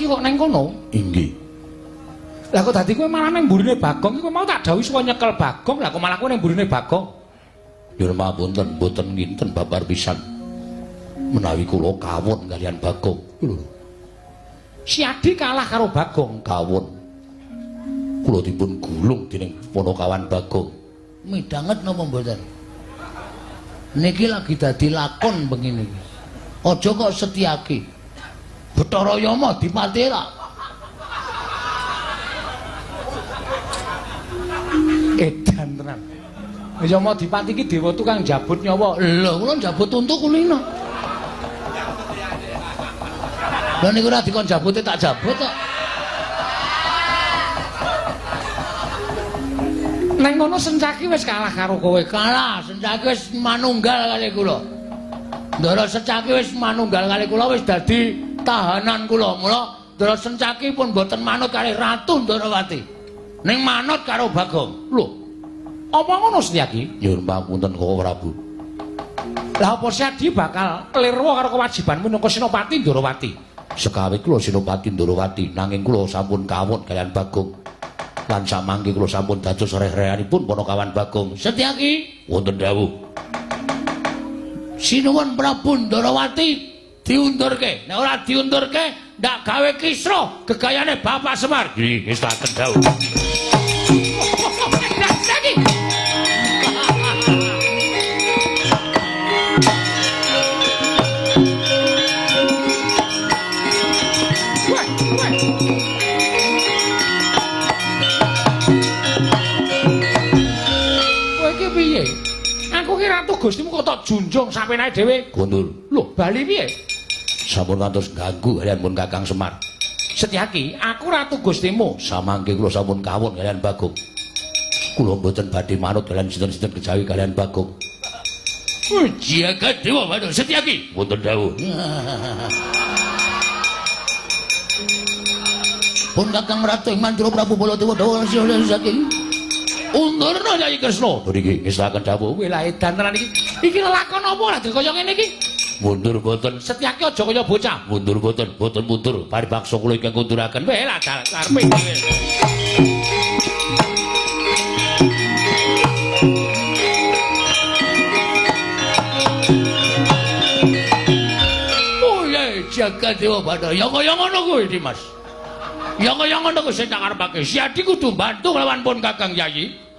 Setyaki kok neng kono? Inggih. Lah kok dadi kowe malah nang mburine Bagong iku mau tak dawuhi suwa nyekel Bagong, lah kok malah kowe nang mburine Bagong. Nyuwun pangapunten, mboten nginten babar pisan. Menawi kula kawon kaliyan Bagong. Lho. Siadi kalah karo Bagong. Kawon. Kula dipun gulung dening Panakawan Bagong. Midhanget napa mboten? Niki lagi dadi lakon bengi niki. Aja kok Setyaki. Bathara Yama dipati ra. Edan tenan. Yama dipati iki dewa tukang jabut nyawa. Lho, kula njabut untu kulino. Lha niku ora dikon jabute tak jabut kok. Neng kono Sencaki wis kalah karo kowe. Kalah, Sencaki wis manunggal kali kula. Ndara Sencaki wis manunggal kali kula wis dadi tahanan kula. Mula Ndara Sencaki pun mboten manut kali Ratu Ndorowati. Ning manut karo Bagong. Lho. Apa ngono Setyaki? Nyuwun pangapunten Koko Prabu. Lah apa Setyaki bakal lirwa karo kewajibanmu minangka Senopati Ndorowati? Sekawe kula Senopati Ndorowati, nanging kula sampun kawon kaliyan Bagong. Lan samangke kula sampun dados reh-rehanipun Panakawan Bagong. Setyaki, wonten dawuh. Sinuwun Prabu Ndorowati diundurke. Nek ora diundurke, ndak gawe kisruh gegayane Bapak Semar. Nggih, ngestaken dawuh. Setyaki. Wah, wah. Kowe iki piye? Aku ki ratu Gustimu kok tok junjung sampenae dhewe. Kondur. Lho, bali piye? Sampun kantos ganggu kaliyan pun Kakang Semar. Setyaki, aku ratu Gustimu. Samangke kula sampun kawon kaliyan Bagong. Kula mboten badhe manut kaliyan sinten-sinten kejawi kaliyan Bagong. Jaga dewa Bathara Setyaki. Wonten dawuh. Pun Kakang Ratu ing Mandura Prabu Baladewa Dawa saking Undurna Kyai Kresna. Niki ngestaken dawuh. Kowe lah edan tenan iki. Iki lelakon apa lah kaya ngene iki? Mundur mboten. Setyaki aja kaya bocah. Mundur mboten, mboten mundur. Paribaksa kula ingkang kunduraken. Weh lah karepe dhewe. Oh ya jaga dewa Bathara. Ya kaya ngono kuwi Dimas. Ya kaya ngono kuwi sing tak karepake. Siadi kudu mbantu lawan pun Kakang Yayi.